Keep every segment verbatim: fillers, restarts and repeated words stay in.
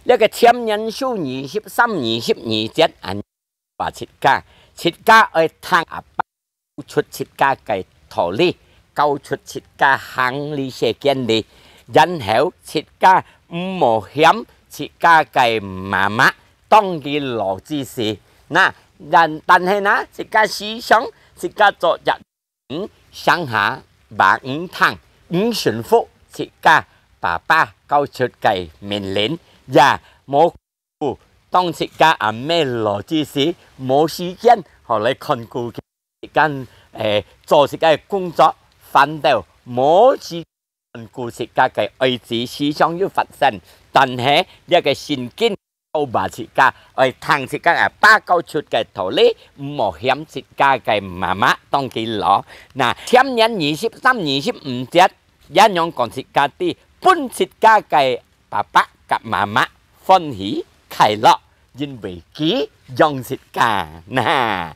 這个箴言書二十三、二十二節恁話自家，自家愛聽阿爸教出自家个道理，教出自家行這世間裡，然後自家毋好嫌自家个媽媽，當佢老之時。那，但，但係呢，自家時常，自家做一 嗯，上下話毋聽，毋順服自家爸爸教出个命令，也無顧當自家阿姆老之時，無時間好來看顧自家，誒，做自家个工作，反倒無時間顧自家个愛子，時常有發生。但係這个聖經 教話自家，愛聽自家阿爸教出个道理，毋好嫌自家个媽媽當佢老。那，箴言二十三、二十五節，也樣講自家知，分自家个爸爸佮媽媽歡喜快樂，因為佢養自家。那，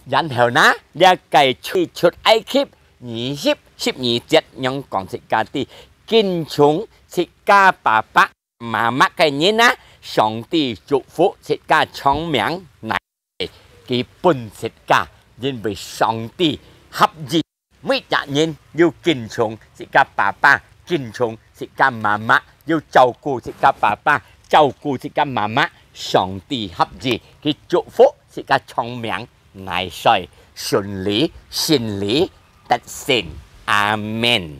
然後呢，這个出，出埃及二十、十二節樣講自家知，敬重自家爸爸 媽媽个人啊，上帝祝福自家長命，乃佢分自家，因為上帝合意，每隻人要敬重自家爸爸，敬重自家媽媽，要照顧自家爸爸，照顧自家媽媽。上帝合意，佢祝福自家長命，乃在順利、順利、得勝。阿們。